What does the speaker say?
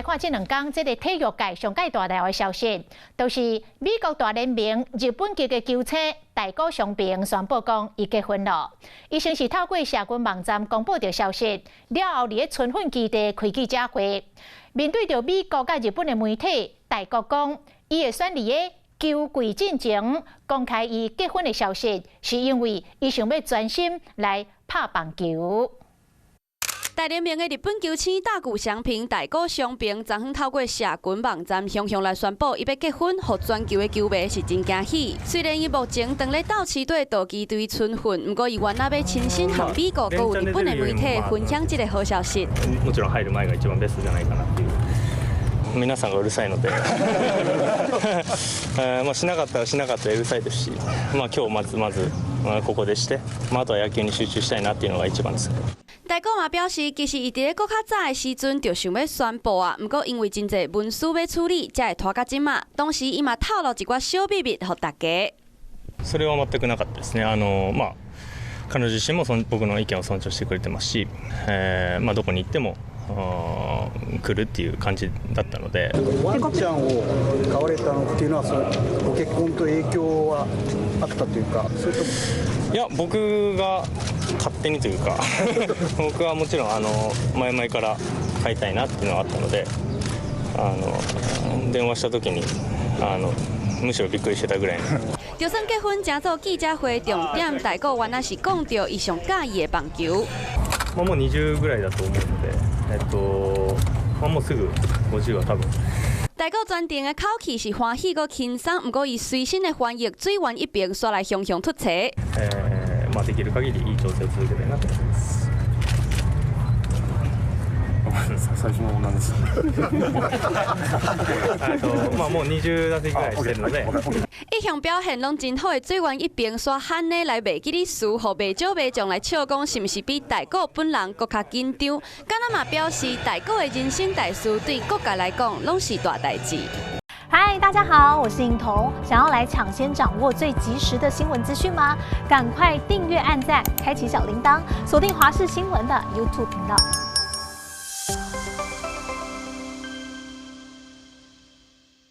看這兩工這个體育界上蓋大條的消息，就是美國大聯盟日本籍的球星大谷翔平宣布講伊結婚了。伊先是透過社群網站公布著消息，了後佇咧春訓基地開記者會，面對著美國佮日本的媒體，大谷講伊會選佇咧球季進前公開伊結婚的消息，是因為伊想欲專心來拍棒球。大聯盟的日本球星大谷翔平、大谷翔平，昨昏透過社群網站，雄雄來宣布伊欲結婚，予全球的球迷是真驚喜。雖然伊目前當咧鬥士隊道奇隊春訓，毋過伊原來欲親身和美國閣有日本的媒體分享這个好消息。もちろん入る前が一番ベストじゃないかなっていう。皆さんがうるさいので、まあしなかったらしなかったでうるさいですし、まあ今日まずまずここでして、まああとは野球に集中したいなっていうのが一番です。大谷嘛表示，其實伊佇咧閣較早的時陣就想欲宣布啊，毋過因為真濟文書欲處理，才會拖到這馬。當時伊嘛透露一寡小秘密予大家。それは全くなかったですね。あのまあ彼女自身も僕の意見を尊重してくれてますし、まあどこに行っても来るっていう感じだったので。ワンちゃんを飼われたのっていうのは、そのご結婚と影響はあったというか、それとも。いや、僕が勝手にというか、僕はもちろん前々から飼いたいなっていうのはあったので、電話した時にむしろびっくりしてたぐらいの。就算結婚成做記者會，重點大谷原來是講著伊上佮意的棒球。まあもう20ぐらいだと思うので、まあもうすぐ50は多分。大谷全程的口氣是歡喜閣輕鬆，毋過伊隨身的翻譯水原一平煞來雄雄突槌。まあできる限りいい調整を続けたいなと思います。最初の何ですか。まあもう20打席ぐらいしてるので。一向表現攏真好的水原一平，煞罕呢來袂記得詞，予袂少迷眾來笑講，是毋是比大谷本人閣較緊張？敢若嘛表示大谷的人生大事對各界來講攏是大代誌。嗨，大家好，我是颖彤。想要來搶先掌握最及時的新聞資訊嗎？趕快訂閱、按讚、開啟小鈴鐺，鎖定華視新聞的 YouTube 頻道。